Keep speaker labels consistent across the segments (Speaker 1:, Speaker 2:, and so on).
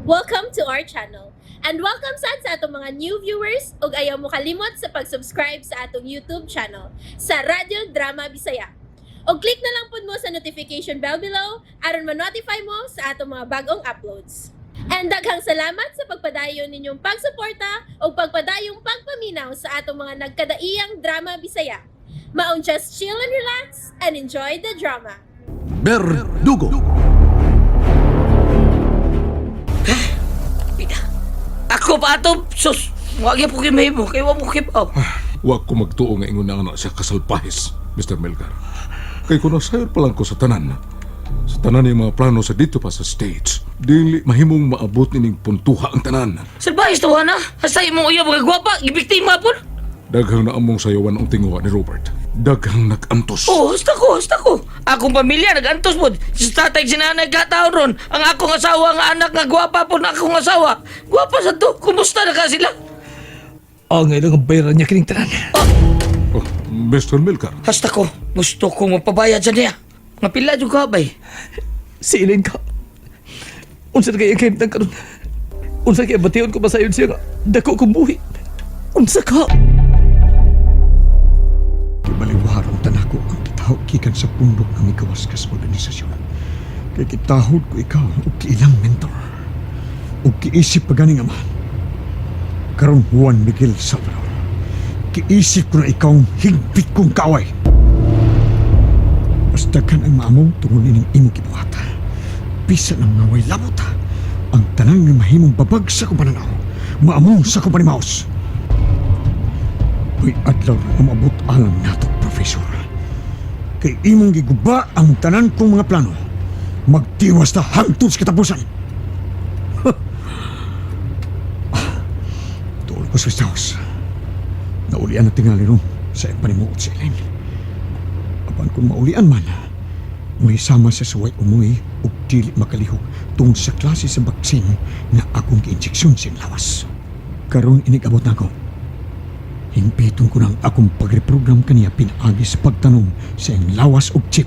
Speaker 1: Welcome to our channel. And welcome sad sa atong mga new viewers ug ayaw mo kalimot sa pag-subscribe sa atong YouTube channel sa Radyo Drama Bisaya. Og click na lang pud mo sa notification bell below aron ma-notify mo sa atong mga bagong uploads. And daghang salamat sa pagpadayon ninyong pagsuporta ug pagpadayong pagpaminaw sa atong mga nagkadaiyang drama Bisaya. Maong just chill and relax and enjoy the drama.
Speaker 2: Berdugo.
Speaker 3: Pita. Ako pa ato, sus. Wa gyud po gyud mahimo kay wa mo kipaw.
Speaker 2: Wa ko magtuo nga ingon na anak siya kasalpahis, Mr. Melgar. Kay kuno sayo pa lang ko sa tanan. Sa tanan yung mga plano sa dito pa sa States, dili mahimong maabot nining puntuha ang tanan.
Speaker 3: Salbahis to na. Hasta imong uyab nga gwapa, gibiktima pud.
Speaker 2: Daghang naamong sayawan ang tinguha ni Robert. Daghang nag-antos.
Speaker 3: Oh, hasta ko, hasta ko. Akong pamilya nagantos pod. Si tatay si nanay kataon ron. Ang akong asawa nga anak nga gwapa pod na akong asawa. Gwapa sa to. Kumusta na ka sila?
Speaker 4: Ang ilang ang bayaran niya kining tanan.
Speaker 2: Oh, Mr. Melgar,
Speaker 3: Hasta ko. Gusto ko magpabayad sa niya. Nga pila jud ka bay.
Speaker 4: Si Elaine ka. Unsa na kay ang kahimtang karon? Unsa kay bation ko masayon siya nga dako kong buhi. Unsa ka?
Speaker 5: Kibaliwarong tanako ang kitaho gikan sa pundok ng ikawaskas organisasyon. Kay kitahod ko ikaw ug kiilang mentor. Ug kiisip pa ganing amahan. Karon Juan Miguel Salvador. Kiisip ko na ikaw ang higpit kong kaaway. Basta kan ang maamong tungod ining imong gibuhata. Bisan ang mga way labot. Ang tanan nga mahimong babag sa akong pananaw. Maamong sa akong panimaos. May adlaw na maabot alang nato, Profesor. Kay imong giguba ang tanan kong mga plano. Magtiwas na hangtod sa katapusan. Tuol ko sa Strauss. Naulian na tingali ron sa iyang panimuot sa Elaine. Apan kung maulian man, may sama sa suway umuwi ug dili makalihok tungod sa klase sa baksin na akong giinjeksyon sa iyang lawas. Karon inig-abot na ako. Hingpiton ko ng akong pagreprogram kaniya pinaagi sa pagtanom sa iyang lawas ug chip.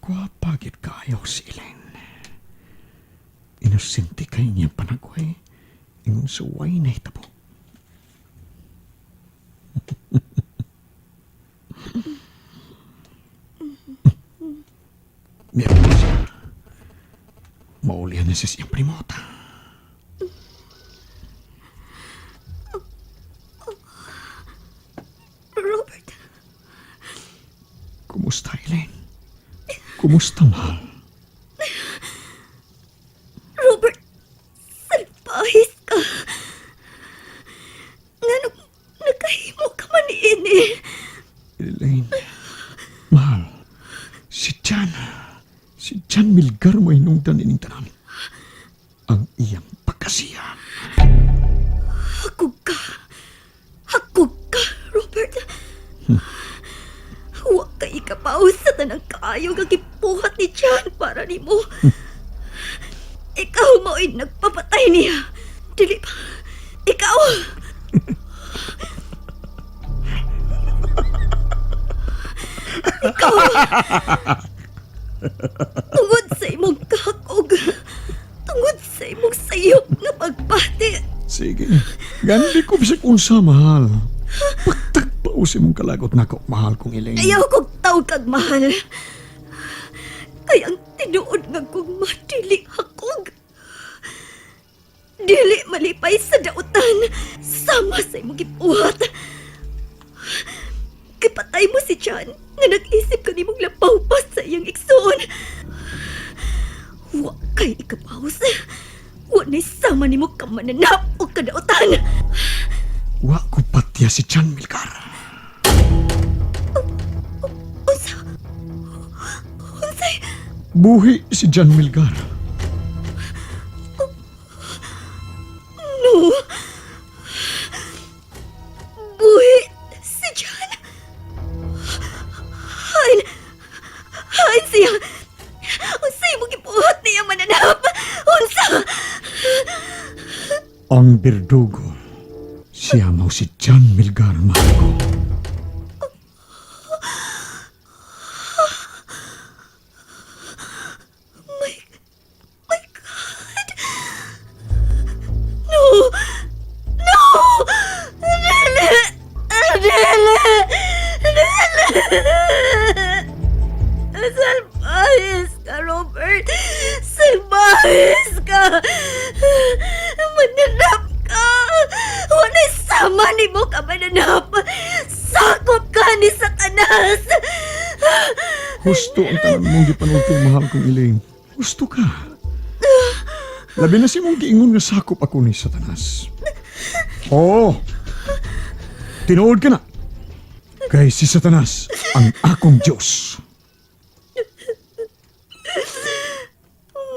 Speaker 5: Gwapa gid kaayo si Elaine. Inosente kay niyang panagway. Ingon sa way na hitabo. Meron ko siya. Maulihan na siya sa iyang primota.
Speaker 6: Robert,
Speaker 5: Kumusta, Elaine? Kumusta, mahal?
Speaker 6: Robert, salpahis ka. Ngano, nakahimo ka man ini.
Speaker 5: Elaine, mahal, si Jan, si Jan Milgar may nungdan ining tanan. Ang iyang pagkasiya.
Speaker 6: Hakog ka. Hakog ka, Robert. Huwag ka ikapaw sa tanang kaayo nga gipuhat ni Jan para nimo. Ikaw mo'y nagpapatay niya. Dili ba? Ikaw! Ikaw! Tungod sa imong kakog. Tungod sa imong sayop nga pagbati.
Speaker 5: Sige, gandi ko bisag unsa, mahal. Pagtagpao sa imong kalagot nako, mahal kong Elaine.
Speaker 6: Ayaw kong tawag kag mahal. Kaya ang tinuod nga kong madili hakog. Dili malipay sa dautan. Sama sa imong gipuhat. Kipatay mo si Chan nga nag-isip ka nimong labaw pa sa iyang igsoon. Wa kay ikapaws. Wa na'y sama nimo kamananap o kadautan.
Speaker 5: Wa ko patya si Jan Milgar.
Speaker 6: Unsa? Unsay?
Speaker 5: Buhi si Jan Milgar.
Speaker 6: No! Buhi si John! Hain! Hain siya! Unsay mo gibuhat niya mananap? Unsa?
Speaker 5: Ang berdugo, siya mao si John Milgar, mahal ko.
Speaker 6: My God! No! No! Dili! Dili! Dili! Salbahis ka, Robert! Salbahis ka! Mananap ka! Wala'y sama ni mo ka mananap! Sakop ka ni Satanas!
Speaker 5: Husto ang tanan mong gipanulti, mahal kong Elaine. Husto ka. Labi na si mong giingon nga sakop ako ni Satanas. Oo. Tinuod ka na. Kay si Satanas ang akong Diyos.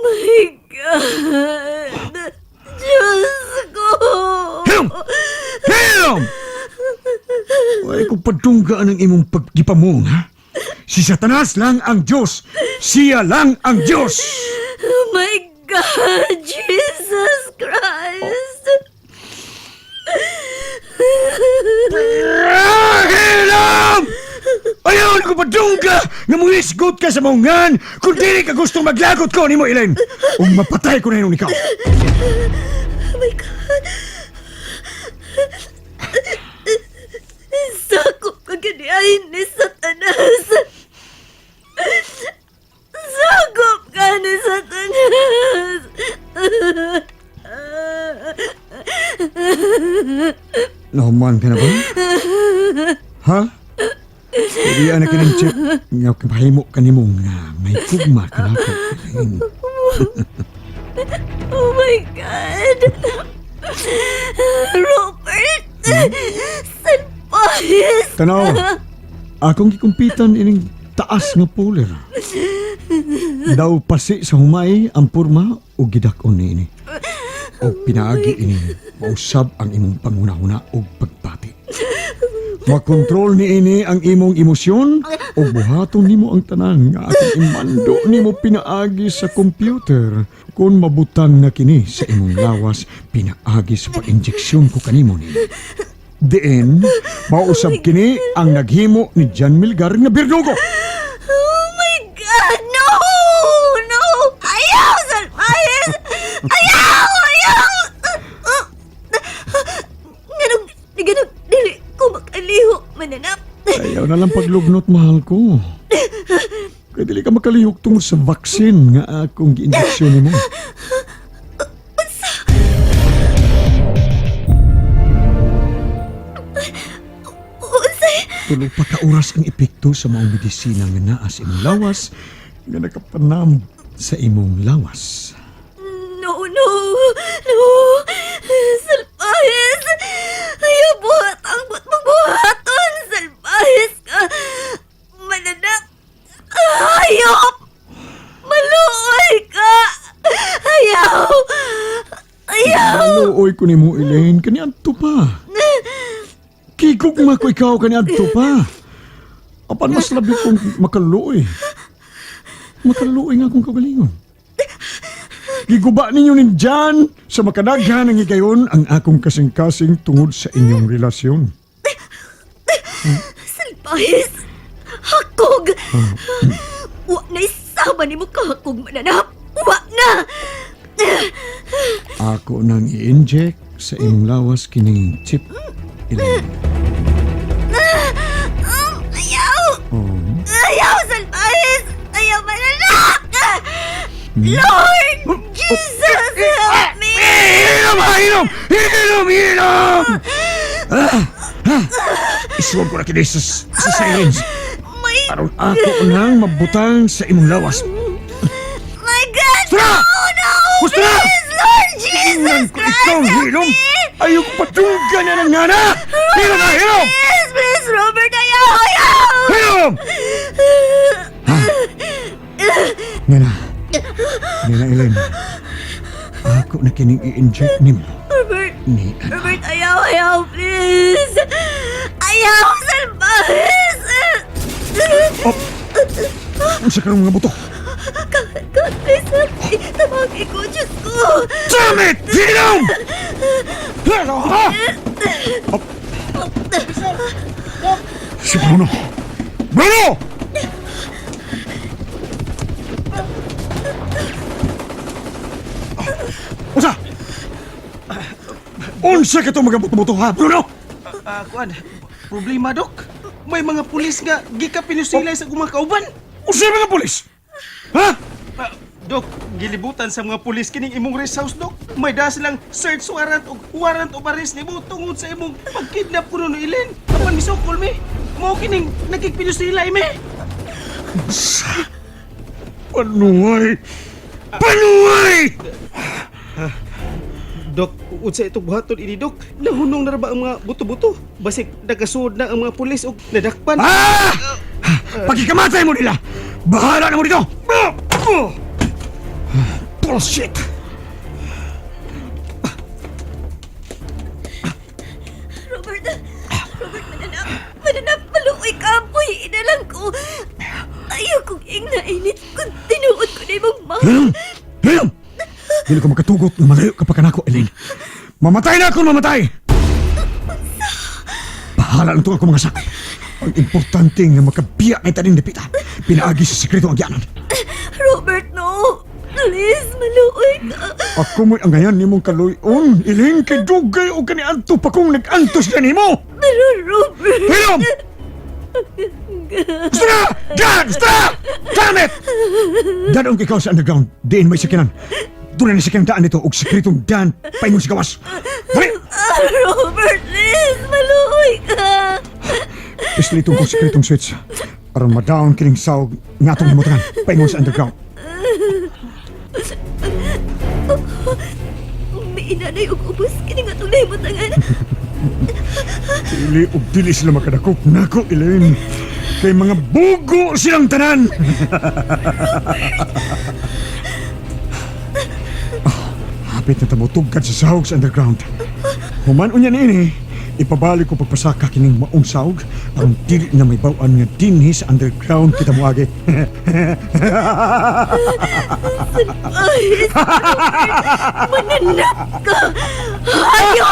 Speaker 6: My God! Diyos ko!
Speaker 5: Hilom! Hilom! Ay, kung padunggaan ang imong paggipamong, ha? Si Satanas lang ang Diyos. Siya lang ang Diyos.
Speaker 6: Oh my God! Jesus Christ!
Speaker 5: Ah, Hilom! Ayaw na ko padungga nga muisgot ka sa maungan kung dili ka gustong maglagot ko nimo, Elaine. Ug mapatay ko na hinon ikaw.
Speaker 6: Oh my God! Sakop ka ganiahin ni Satanas! Sakop ka ni Satanas!
Speaker 5: Nahuman ka na ba? Ha? Hindi na kining chip. Nga kahimo ka nimo nga may kugma ka na ako. Elaine.
Speaker 6: Oh my God! Robert! Salpahis!
Speaker 5: Tanaw, akong gikumpitan ining taas nga puler. Daw pasi sa humay ang purma o gidak-on niini. O pinaagi ini, mausab ang imong panghunahuna og pagbati. Makontrol niini ang imong emosyon o buhaton nimo ang tanan nga akong imando nimo pinaagi sa computer. Kung mabutang na kini sa imong lawas, pinaagi sa pag-injeksyon ko kanimo ni. Diin, mausab kini ang naghimo ni John Milgar nga birdugo.
Speaker 6: Oh my God! No! No! Ayaw! Salpahis! Ayaw! Ayaw! Ganong, ganong, dili ko makalihok mananap.
Speaker 5: Ayaw na lang paglugnot, mahal ko. Kaya dili ka makalihok tungod sa vaccine nga akong gi-injeksyon nimo.
Speaker 6: Unsay?
Speaker 5: Tulo pa ka oras ang epekto sa maong medisina nga naa sa imong lawas nga nakapanam sa imong lawas.
Speaker 6: No, no! No! Salpahis! Ayaw buhat ang buhat mong buhaton! Salpahis ka! Mananap! Ayaw! Maluoy ka! Ayaw! Ayaw!
Speaker 5: Maluoy ko nimo, Elaine, kaniadto pa. Kigugma ko ikaw kaniadto pa. Apan mas labi kong makaluoy. Makaluoy nga akong kagalingon. Giguba ninyo ni Jan sa makadaghan ang higayon ang akong kasing-kasing tungod sa inyong relasyon.
Speaker 6: Salpahis! Hakog! Wa na isama ni mo kahakog mananap! Wa na!
Speaker 5: Ako nang i-inject sa imong lawas kining chip. Elaine.
Speaker 6: Ayaw!
Speaker 5: Oh.
Speaker 6: Ayaw, Salpahis! Ayaw mananap! Lord Jesus, help me!
Speaker 5: Inom! Inom! Inom! Inom! Ah, ah. Isuwag ko na kini sa silence.
Speaker 6: My,
Speaker 5: Aron ako nang mabutang sa imong lawas.
Speaker 6: my God!
Speaker 5: Tara!
Speaker 6: No, no!
Speaker 5: Gusto na!
Speaker 6: Please, Lord Jesus
Speaker 5: Tingnan ko
Speaker 6: Christ!
Speaker 5: ikaw,
Speaker 6: Help
Speaker 5: hilom!
Speaker 6: me!
Speaker 5: Ayoko patunggan na ng ngana! Hilom na, hilom!
Speaker 6: Please, please, Robert, ayaw! Ayaw!
Speaker 5: Hilom! Ha? Ngana. Ngana, Elaine. Ako na kining i-inject nimo.
Speaker 6: Robert,
Speaker 5: Ni
Speaker 6: Robert, ayaw, ayaw, please! Ayaw, Salpahis!
Speaker 5: Oh! Unsa karong mga buto?
Speaker 6: God, God, please help me! Tabang ko, Diyos ko!
Speaker 5: Damn it! Hilom! Bruno! Bruno! Unsa? Unsa ka itong mga buto-buto ha, Bruno?
Speaker 7: Ah, kuan, problema, Dok. May mga pulis nga gikapinusilay sa kumakauban.
Speaker 5: Unsa mga pulis? Ha?
Speaker 7: Ah, Dok, gilibutan sa mga pulis kining imong rest house, Dok. May da silang search warrant og warrant of arrest nimo tungod sa imong pagkidnap kuno ni Elaine. Apan misukol mi. Mao kining nagkigpinusilay mi.
Speaker 5: Panuay! Panuay!
Speaker 7: Dok, unsa itong buhaton ini, Dok? Nahunong na ra ba ang mga buto-buto? Basig nagasuod na ang mga pulis og nadakpan.
Speaker 5: Ah! Pagkikamatay mo nila! Bahala na mo dito! Bullshit!
Speaker 6: Robert, Robert, mananap. Mananap, maluoy ka. Puy, inalang ko. Ayaw kong ingna init kung tinuod ko na imong mahal.
Speaker 5: Hilom! Hilom! Dili ko makatugot na malayo ka pa kanako, Elaine. Mamatay na ako, mamatay! Bahala lang itong ako mga sakay. Ang importante nga makabiya kay taning dapita. Pinaagi sa sekreto ang gianan.
Speaker 6: Robert, no. Please, maluoy ka.
Speaker 5: Ako mo'y angayan nimong kaluyon. Elaine, kay dugay o kaniadto pa kung nag-antos na nimo!
Speaker 6: Pero Robert...
Speaker 5: Hilom! Gusto na! Diyan! Gusto na! Damn it! Dadong ikaw sa underground. Diin may sakinan. Doon na sakinan daan dito og sekretong daan paingon sa gawas. Dali!
Speaker 6: Ah, Robert, please, maluoy ka.
Speaker 5: Pislitong ko sekretong switch. Aron ma-down kining sawg nga atong himutangan paingon sa underground.
Speaker 6: May inanay og ubos kini nga atong nahimutangan.
Speaker 5: Dili og dili sila makadakop nako, Elaine. Kay mga bugo silang tanan. Ah, hapit na tamo tugkad sa sahog sa underground. Human unya niini, ipabalik ko pagpasaka kining maong sahog aron dili na may baw-an nga dinhi sa underground kita moagi.
Speaker 6: Ay, Robert, mananap ka. Ayaw!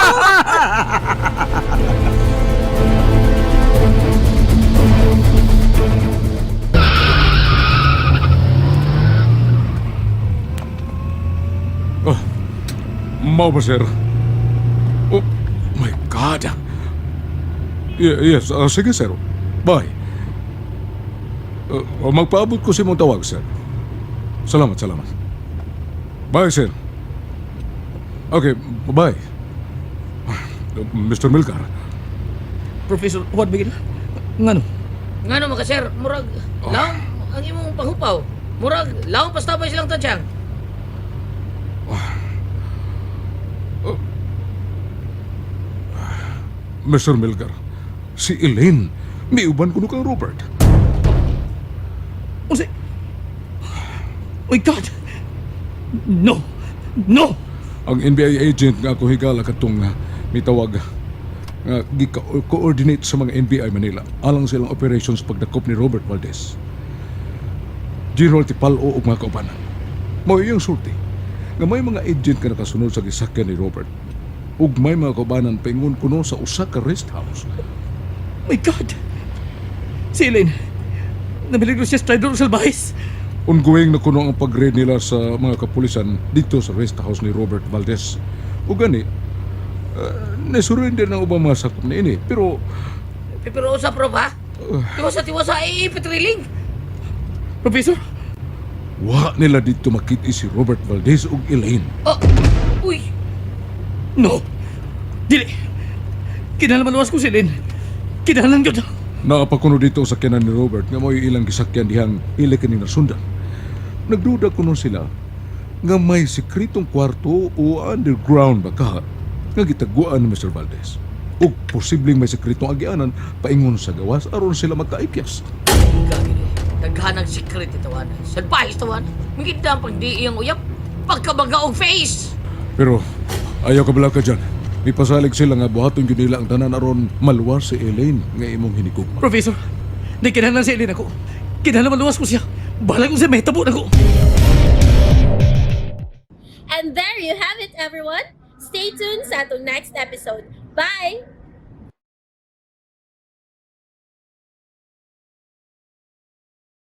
Speaker 2: Oh, mao ba, sir? Oh, my God. Yes, sige, sir. Bye. Magpaabot ko sa imong tawag, sir. Salamat, salamat. Bye, sir. Okay, bye. Mr. Milcar,
Speaker 4: Professor Juan Miguel, ngano?
Speaker 3: Ngano mga sir, murag laom ang imong panghupaw. Murag laom pastabay silang tansyang.
Speaker 2: Mr. Milgar, si Elaine, miuban kuno kang Robert.
Speaker 4: Unsa? My God! No! No!
Speaker 2: Ang NBI agent nga ako higala katong mitawag nga gi-coordinate sa mga NBI Manila alang silang operations pagdakop ni Robert Valdez. General Tipalo ug mga kaubanan. Mao iyang sulti nga may mga agent nga nakasunod sa gisakyan ni Robert ug may mga kaubanan paingon kuno sa usa ka rest house.
Speaker 4: My God! Si Elaine, nabiligro siya sa traidor salbahis.
Speaker 2: Ongoing na kuno ang pag-raid nila sa mga kapulisan dito sa rest house ni Robert Valdez. Ug gani, nasurrender ng ubang mga sakop niini pero
Speaker 3: Pero usap Rob ha? Tiwasa tiwasa ipitriling.
Speaker 4: Professor,
Speaker 2: wa nila dito makita si Robert Valdez ug Elaine.
Speaker 3: Oh, uy,
Speaker 4: no! Dili! Kinahanglan maluwas ko si Elaine. Kinahanglan yun.
Speaker 2: Naapakuno dito sa sakyanan ni Robert nga mo'y ilang gisakyan dihang ila kini nasundan. Nagduda kuno sila nga may sekretong kwarto o underground ba ka nga gitaguan ni Mr. Valdez. Ug posibleng may sekretong agianan paingon sa gawas aron sila makaipyas.
Speaker 3: Gagi ni. Daghanang secret itawana. Salbahis tawana. Mingit na ang pagdi iyang uyap. Pagkabaga og face.
Speaker 2: Pero ayaw ka bala ka dyan. Mipasalig sila nga buhaton gyud nila ang tanan aron maluwas si Elaine nga imong hinigugma.
Speaker 4: Professor, di kinahanglan si Elaine ako. Kinahanglan maluwas ko siya. Bahala kung siya mahitabo na ko.
Speaker 1: And there you have it, everyone. Stay tuned sa atong next episode. Bye!